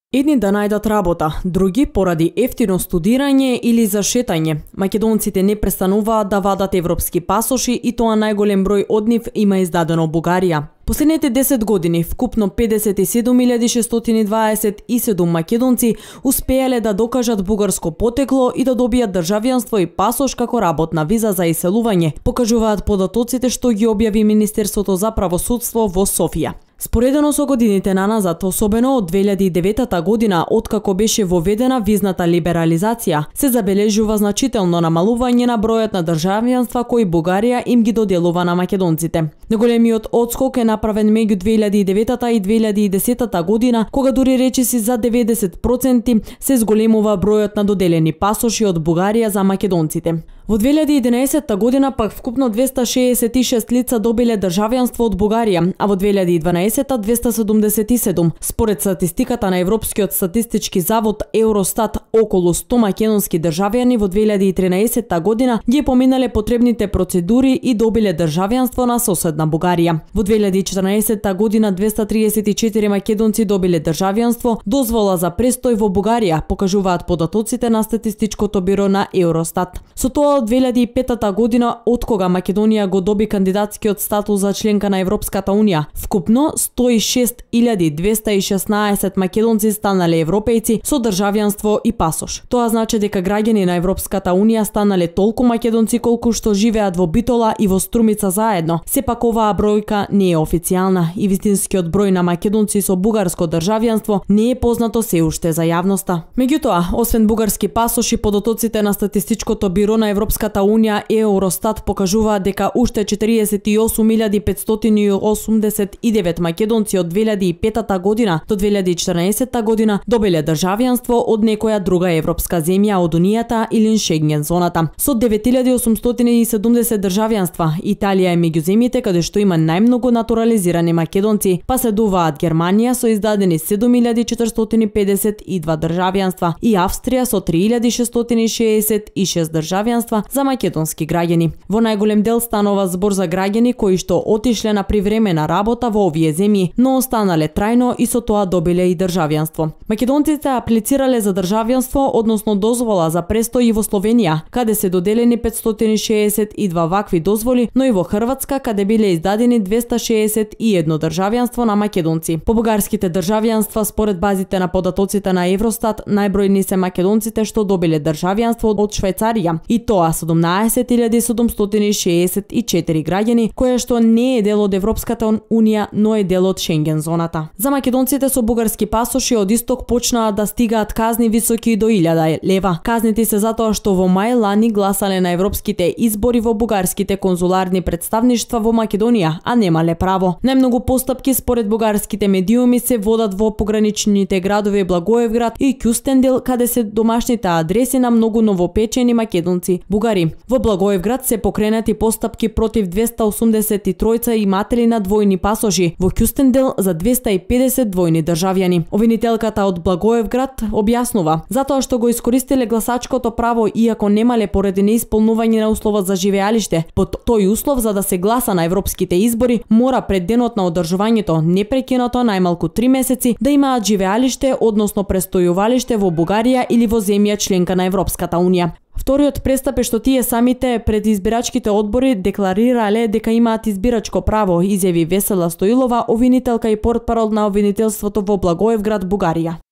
Едни да најдат работа, други поради ефтино студирање или за шетање. Македонците не престануваат да вадат европски пасоши и тоа најголем број од нив има издадено Бугарија. Последните 10 години вкупно 57.627 македонци успеале да докажат бугарско потекло и да добијат државјанство и пасош како работна виза за иселување, покажуваат податоците што ги објави Министерството за правосудство во Софија. Споредено со годините наназад, особено од 2009 година, откако беше воведена визната либерализација, се забележува значително намалување на бројот на државјанства кои Бугарија им ги доделува на македонците. Најголемиот одскок е направен меѓу 2009 и 2010 година, кога дури речиси за 90% се зголемува бројот на доделени пасоши од Бугарија за македонците. Во 2011 година пак вкупно 266 лица добиле државјанство од Бугарија, а во 2012 277. Според статистиката на Европскиот статистички завод Евростат, околу 100 македонски државјани во 2013 година ги поминале потребните процедури и добиле државјанство на соседна Бугарија. Во 2014 година 234 македонци добиле државјанство, дозвола за престој во Бугарија, покажуваат податоците на статистичкото биро на Евростат. Со тоа од 2005 година, откога Македонија го доби кандидатскиот статус за членка на Европската унија, вкупно 106.216 македонци станале европејци со државјанство и пасош. Тоа значи дека граѓани на Европската унија станале толку македонци колку што живеат во Битола и во Струмица заедно. Сепак оваа бројка не е официјална и вистинскиот број на македонци со бугарско државјанство не е познато се уште за јавноста. Меѓутоа, освен бугарски пасоши, податоците на статистичкото биро на Европската унија Евростат покажуваат дека уште 48.589 македонци од 2005 година до 2014 година добиле државјанство од некоја друга европска земја од Унијата или Шенген зоната. Со 9.870 државјанства, Италија е меѓу земјите каде што има најмногу натурализирани македонци, па следуваат Германија со издадени 7.452 државјанства и Австрија со 3.666 државјанства за македонски граѓани. Во најголем дел станува збор за граѓани кои што отишле на привремена работа во овие земји, но останале трајно и со тоа добиле и државјанство. Македонците аплицирале за државјанство, односно дозвола за престој и во Словенија, каде се доделени 562 вакви дозволи, но и во Хрватска, каде биле издадени 261 државјанство на македонци. По бугарските државјанства, според базите на податоците на Евростат, најбројни се македонците што добиле државјанство од Швајцарија, и тоа 17.764 граѓани, која што не е дел од Европската унија, но е дел од Шенген зоната. За македонците со бугарски пасоши од исток почнаа да стигаат казни високи до 1000 лева. Казните се затоа што во мај лани гласале на европските избори во бугарските конзуларни представништва во Македонија, а немале право. Најмногу постапки според бугарските медиуми се водат во пограничните градови Благоевград и Кюстендил, каде се домашните адреси на многу новопечени македонци бугари. Во Благоевград се покренати постапки против 283 иматели на двојни пасоши, во Кюстендил за 250 двојни државјани. Обвинителката од Благоевград објаснува, затоа што го искористиле гласачкото право иако немале поради неисполнување на условот за живеалиште. Под тој услов за да се гласа на европските избори, мора пред денот на одржувањето, непрекинато најмалку 3 месеци, да имаат живеалиште, односно престојувалиште во Бугарија или во земја членка на Европската унија. Вториот престап е што тие самите пред избирачките одбори декларирале дека имаат избирачко право, изјави Весела Стоилова, обвинителка и портпарол на обвинителството во Благоевград, Бугарија.